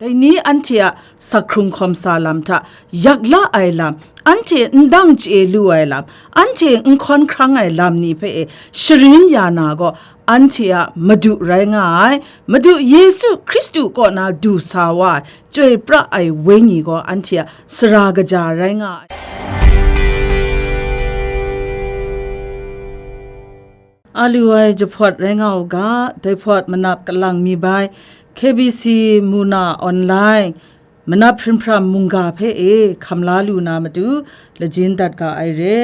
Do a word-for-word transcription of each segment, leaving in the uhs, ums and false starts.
Dai ni anhte a sakhkrung hkawm sa lam hta yak la ai lam, anhte n dang chye lu ai lam, anhte n hkawn hkrang ai lam ni hpe e sharin ya na gaw, anhte a Madu rai nga ai, Madu Yesu Hkristu kaw na du sa wa ai, chyoi pra ai Wenyi gaw anhte a sara kaja rai nga ai. A lu ai jahpawt rai nga u ga, dai hpawt manap kalang mi bai, K B C Muna Online, manap hprim hpram mungga hpe e hkam la lu na matu, lajin dat ga ai re,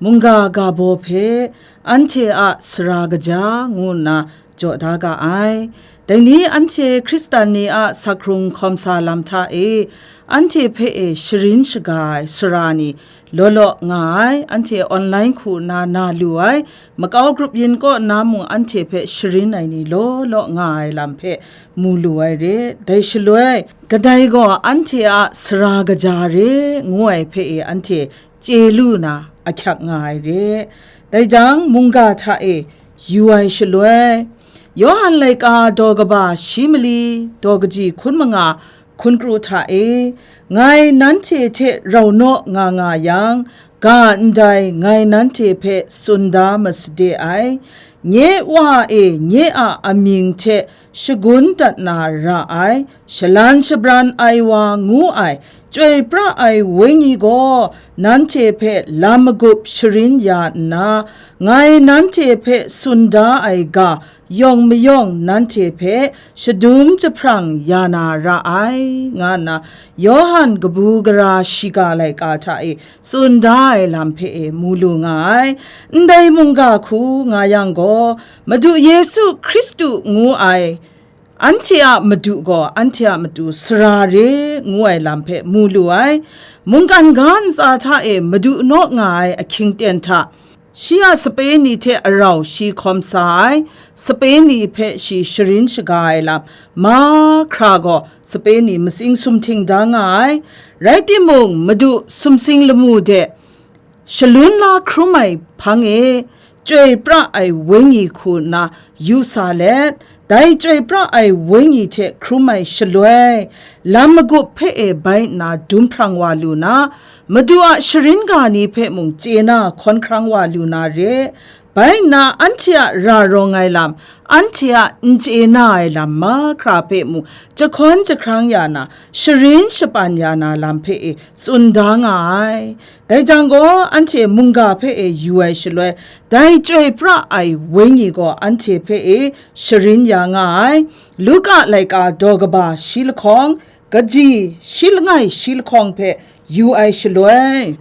mungga ga baw hpe, anhte a sara kaja ngu nna jaw da ga ai. Dai ni anhte Hkristan ni a sakhkrung hkawm sa lam hta e, anhte hpe e sharin shaga ai sara ni law law nga ai, anhte online hku nna na lu ai, makau grup yin kaw nna mung anhte hpe sharin ai ni law law nga ai lam hpe mu lu ai re. Dai shaloi, kadai gaw anhte a sara kaja re ngu ai hpe e anhte chye lu na ahkyak nga ai re. Dai jang, mungga hta e yu ai shaloi, Yawhan laika daw kaba shi mali, daw kaji hkun manga, hkun kru hta e, ngai nanhte hte rau naw nga nga yang, ga ndai ngai nanhte hpe tsun da masade ai. Nye Wa e nye a amying hte shagun dat na ra ai, shalan shabran ai wa ngu ai, chyoi pra ai Wenyi gaw nanhte hpe lam magup sharin ya nna, ngai nanhte hpe tsun da ai ga yawng mayawng nanhte hpe shadum jahprang ya na ra ai, nga nna Yawhan kabu gara shiga laika hta e tsun da ai lam hpe e mu lu nga ai. Ndai mungga hku nga yang gaw, Madu Yesu Hkristu ngu ai, anhte a Madu gaw anhte a matu sara re ngu ai lam hpe mu lu ai. Mungkan ga ntsa hta e Madu naw nga ai ahkying ten hta, shi a sape ni hte arau shi hkawm sa ai, sape ni hpe shi sharin shaga ai lam mahkra gaw sape ni matsing sumhting da nga ai. Rai timung, Madu sumsing lamu de shalun la hkrum ai hpang e, chyoi pra ai Wenyi hku nna yu sa let, dai chyoi pra ai Wenyi hte hkrum ai shaloi, lam magup hpe e bai nna dum hprang wa lu na, Madu a sharin ga ni hpe mung chye na hkawn hkrang wa lu na re. Bai nna anhte a ra rawng ai lam, anhte a n chye na ai lam mahkra hpe mung jahkawn jahkrang ya na, sharin shapan ya na lam hpe e tsun da nga ai. Dai jang gaw, anhte mungga hpe e yu ai shaloi, dai chyoi pra ai Wenyi gaw anhte hpe e sharin ya nga ai. Luka laika daw kaba shi lahkawng, kaji shi langai shi lahkawng hpe yu ai shaloi,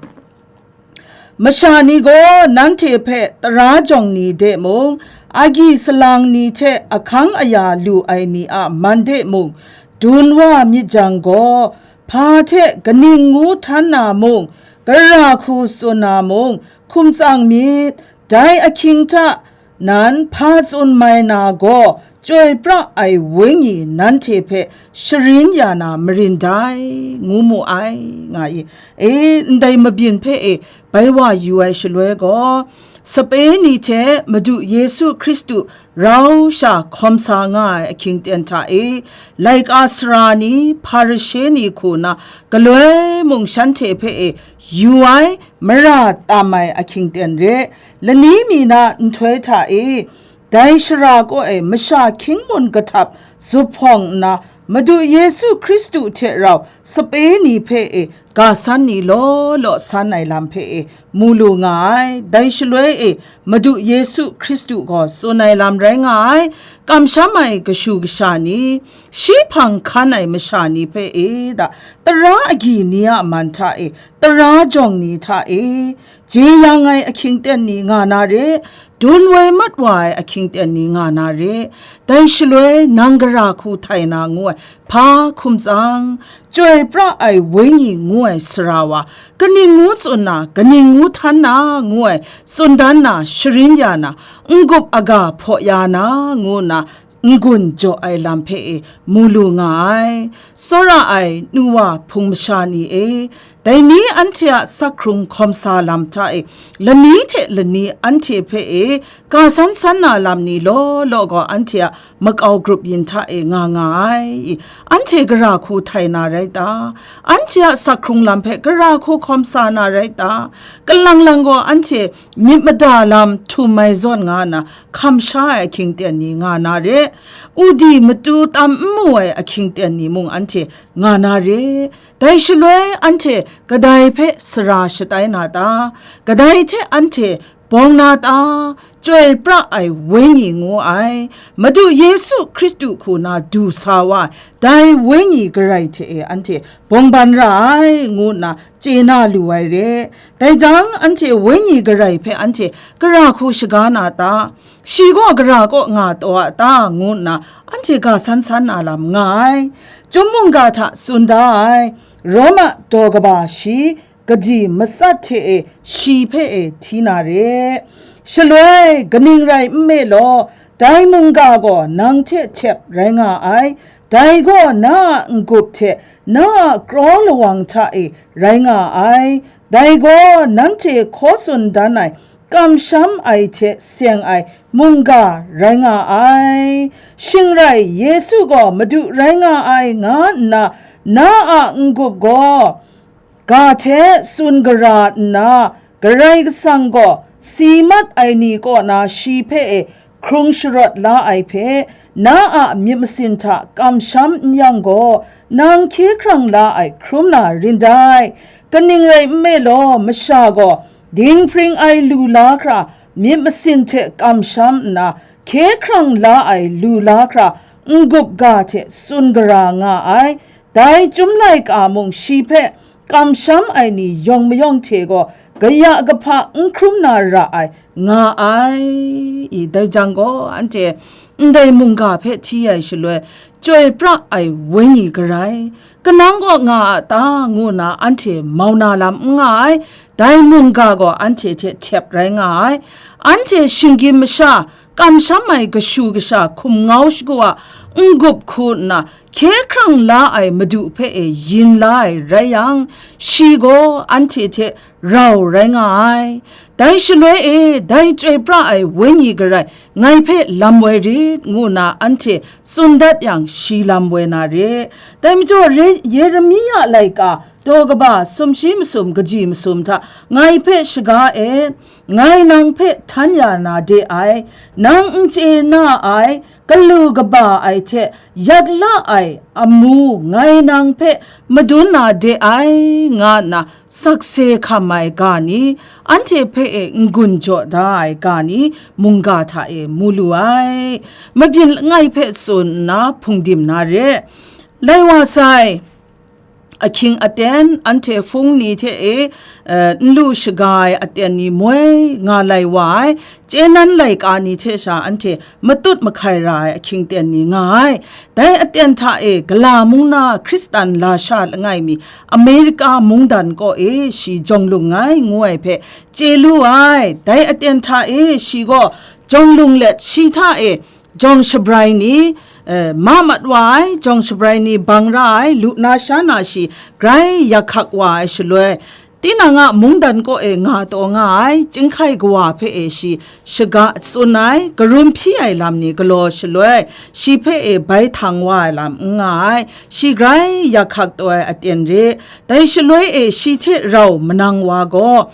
masha ni gaw nanhte hpe tara jawng ni de mung, agyi salang ni hte ahkang aya lu ai ni a man de mung, dun wa myit jang gaw, hpa hte kaning ngu htan na mung, gara hku tsun na mung, hkum tsang myit. Dai ahkying hta nan hpa tsun mai na gaw, chyoi pra ai Wenyi nanhte hpe sharin ya na marin dai, ngu mu ai, nga i. E, ndai mabyin hpe e bai wa yu ai shaloi gaw, sape ni hte Madu Yesu Hkristu rau sha hkawm sa nga ai ahkying ten hta e, laika sara ni, Hparishe ni hku na galoi mung shanhte hpe e yu ai, mara tam ai ahkying ten re, lani mi na nhtoi hta e, dai shara kaw e masha hkying mun kahtap zuphpawng nna, Madu Yesu Hkristu hte rau sape ni hpe e ga san ni law law san ai lam hpe e mu lu nga ai. Dai shaloi e Madu Yesu Hkristu gaw tsun ai lam rai nga ai, kamsham ai kashu kasha ni, shi hpang hkan ai masha ni hpe e da, tara agyi ni a man hta e, tara jawng ni hta e, jeyang ai ahkying ten ni nga na re, dun woi mat wa ai ahkying ten ni nga na re, dai shaloi nang gara hku htai na ngu ai hpa hkum tsang, chyoi pra ai Wenyi ngu ai sara wa, kaning ngu tsun na, kaning ngu htan na ngu ai tsun dan na, sharin ya na, n-gup aga hpaw ya na ngu nna, n-gun jaw ai lam hpe e mu lu nga ai. Tsawra ai nu wa hpung masha ni e, Dai ni anhte a sakhkrung hkawm sa lam hta e, lani hte lani anhte hpe e ga san san na lam ni law law gaw anhte a makau grup yin hta e nga nga ai. Anhte gara hku htai na rai ta? Anhte a sakhkrung lam hpe gara hku hkawm sa na rai ta? Kalang lang gaw anhte myit mada lam htum ai zawn nga nna hkam sha ai ahkying ten ni nga na re, udi matu tam n mu ai ahkying ten ni mung anhte nga na re. Dai shaloi anhte kadai hpe sara shatai na ta? Kadai hte anhte bawng na ta? Chyoi pra ai Wenyi ngu ai, Madu Yesu Hkristu hku na du sa wa ai, dai Wenyi garai hte e anhte bawng ban ra ai, ngu nna chye na lu ai re. Dai jang, anhte Wenyi garai hpe anhte gara hku shaga na ta? Shi gaw gara kaw nga taw a ta? Ngu nna anhte ga san san na lam nga ai. Chyum mungga hta tsun da ai, Roma daw kaba shi kaji matsat hte e shi hpe e hti na re. Shaloi, kaning rai nme law, dai mungga gaw nang hte htep rai nga ai, dai gaw na a n-gup hte na a kraw lawang hta e rai nga ai, dai gaw nanhte hkaw tsun dan ai kamsham ai hte seng ai mungga rai nga ai. Shing rai, Yesu gaw Madu rai nga ai nga nna na a n-gup gaw ga hte tsun gara nna, Karai Kasang gaw si mat ai ni kaw na shi hpe e hkrung sharawt la ai hpe, na a myit masin hta kamsham n yang gaw, nang hkye hkrang la ai hkrum na rin dai. Kaning rai nme law, masha gaw dinghpring ai lu la hkra, myit masin hte kamsham nna, hkye hkrang la ai lu la hkra, n-gup ga hte tsun gara nga ai. Dai Chyum laika mung shi hpe kamsham ai ni yawng mayawng hte gaw kaya kahpa n hkrum na ra ai, nga ai. I, dai jang gaw, anhte ndai mungga hpe hti ai shaloi, chyoi pra ai Wenyi garai, kanang kaw nga a ta? Ngu nna anhte mau na lam n nga ai. Dai mungga gaw anhte hte htep rai nga ai. Anhte shinggyim masha, kamsham ai kashu kasha hkum ngau shagu a n-gup hku nna hkye hkrang la ai Madu hpe e yin la ai rai yang, shi gaw anhte hte rau rai nga ai. Dai shaloi e, dai chyoi pra ai Wenyi garai ngai hpe lam woi rit, ngu nna anhte tsun dat yang, shi lam woi na re. Dai majaw, Re-, Yeremia laika daw kaba sumshi masum kaji masum hta ngai hpe shaga e, ngai nang hpe htan ya na de ai, nang n chye na ai, galu kaba ai hte yak la ai amu ngai nang hpe madun na de ai, nga nna sakse hkam ai ga ni, anhte hpe e n-gun jaw da ai ga ni, mungga hta e mu lu ai. Mabyin langai hpe tsun nna hpung dim na re. Lai wa sai, ahkying aten, anhte hpung ni hte e, eh, n lu shaga ai aten ni moi nga lai wa ai, chye nan laika ni hte sha anhte matut mahkai ra ai ahkying ten ni nga ai. Dai aten hta e, gala mung na Hkristan lasha langai mi, Amerika mungdan kaw e shi jawng lung ngai ngu ai hpe chye lu ai. Dai aten hta e, shi gaw jawng lung let, shi hta e jawng shabrai ni, eh, ma mat wa ai, jawng shabrai ni bang ra ai, lu na sha na shi grai yak hkak wa ai shaloi, tinang a mungdan kaw e nga taw nga ai, chyinghkai kawa hpe e shi shaga tsun ai, karum hpyi ai lam ni galaw shaloi, shi hpe e bai htang wa ai lam n nga ai, shi grai yak hkak taw ai aten re. Dai shaloi e shi hte rau manang wa gaw,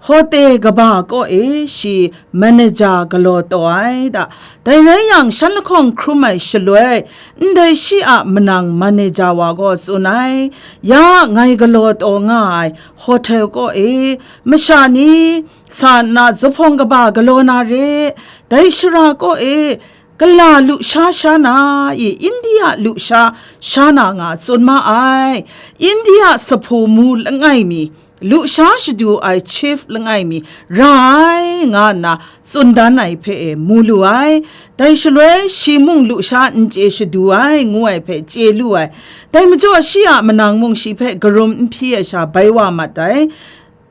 hotel kaba kaw e shi manager galaw taw ai da. Dai rai yang, shan lahkawng hkrum ai shaloi, ndai shi a manang manager wa gaw tsun ai, ya ngai galaw taw nga ai hotel kaw e, masha ni sa nna zuphpawng kaba galaw na re, dai shara kaw e, gala lusha sha na i, India lusha sha na nga tsun ma ai. India sahpu mu langai mi, lusha shadu ai chief langai mi ra ai, nga nna tsun dan ai hpe e mu lu ai. Dai shaloi, shi mung lusha n chye shadu ai, ngu ai hpe chye lu ai. Dai majaw, shi a manang mung shi hpe karum n hpyi ai sha bai wa mat ai.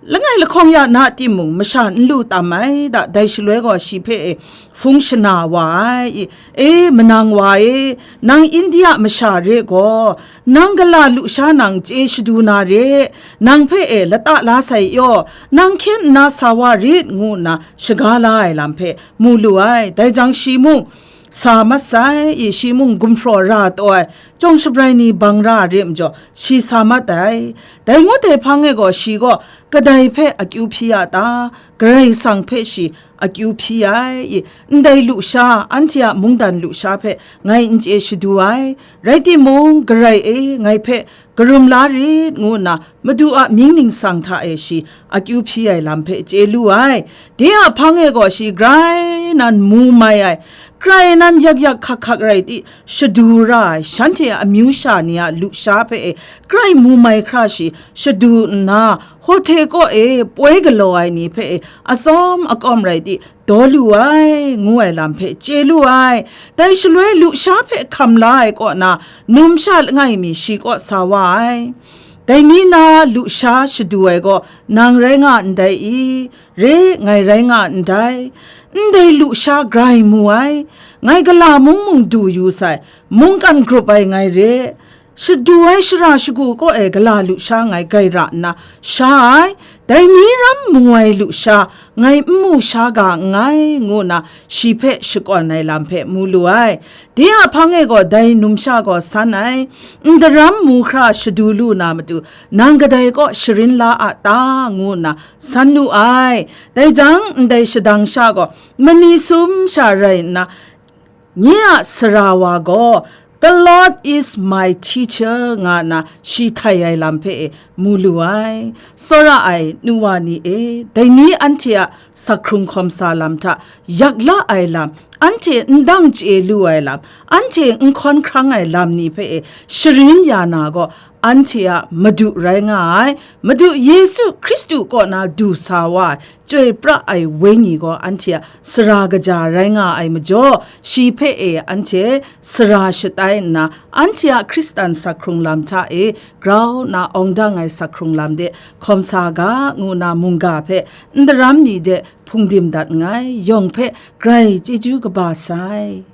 langai lahkawng ya na timung, masha n lu tam ai da, dai shaloi gaw shi hpe e hpung shana wa ai. I, e, manang wa e, nang India masha re gaw, nang gala lusha nang chye shadu na re, nang hpe e lata la sai yaw, nang hkyen nna sa wa rit, ngu nna shaga la ai lam hpe mu lu ai. Dai jang shi mung sa mat sai, i shi mung gumhpraw ra taw ai, chyawng shabrai ni bang ra re majaw, shi sa mat ai. Dai ngut ai hpang e gaw, shi gaw kadai hpe akyu hpyi a ta? Karai Kasang hpe shi akyu hpyi ai. I, ndai lusha, anhte a mungdan lusha hpe ngai n chye shadu ai, rai timung, Karai e, ngai hpe karum la rit, ngu nna Madu a mying ningsang hta e shi akyu hpyi ai lam hpe chye lu ai. De a hpang e gaw, shi grai nan mu mai ai, grai nan yak yak hkak hkak rai ti, shadu ra ai, shanhte a amyu sha ni a lusha hpe e grai mu mai hkra shi shadu nna, hawhte kaw e poi galaw ai ni hpe e atsawm akawm rai ti, daw lu ai, ngu ai lam hpe chye lu ai. Dai shaloi lusha hpe hkam la ai kaw na, numsha langai mi shi kaw sa wa ai. Dai mi na lusha shadu ai gaw nang rai nga ndai i? Re, ngai rai nga ndai. Ndai lusha grai mu ai, ngai gala mung mung du yu sai, mungkan grup ai ngai re, shadu ai shara shagu kaw e gala lusha ngai grai ra nna sha ai. Dai ni ram mu ai lusha ngai n mu sha ga nngai, ngu nna shi hpe shakawn ai lam hpe mu lu ai. De a hpang e gaw, dai numsha gaw san ai, n daram mu hkra shadu lu na matu, nang kadai kaw sharin la a ta? ngu nna san lu ai. Dai jang, ndai shadang sha gaw mani sum sha rai nna, nye a sara wa gaw, "The Lord is my teacher," nga nna shi htai ai lam hpe e mu lu ai. Tsawra ai nu wa ni e, dai ni anhte a sakhkrung hkawm sa lam hta yak la ai lam, anhte n dang chye lu ai lam, anhte n hkawn hkrang ai lam ni hpe e sharin ya na gaw, anhte a Madu rai nga ai. Madu Yesu Hkristu kaw na du sa wa ai, chyoi pra ai Wenyi gaw anhte a sara kaja rai nga ai majaw, shi hpe e anhte sara shatai nna, anhte a Hkristan sakhkrung lam hta e grau nna awng dang ai sakhkrung lam de hkawm sa ga, ngu nna mungga hpe n daram mi de hpungdim dat nngai. Yawng hpe grai chyeju kaba sai.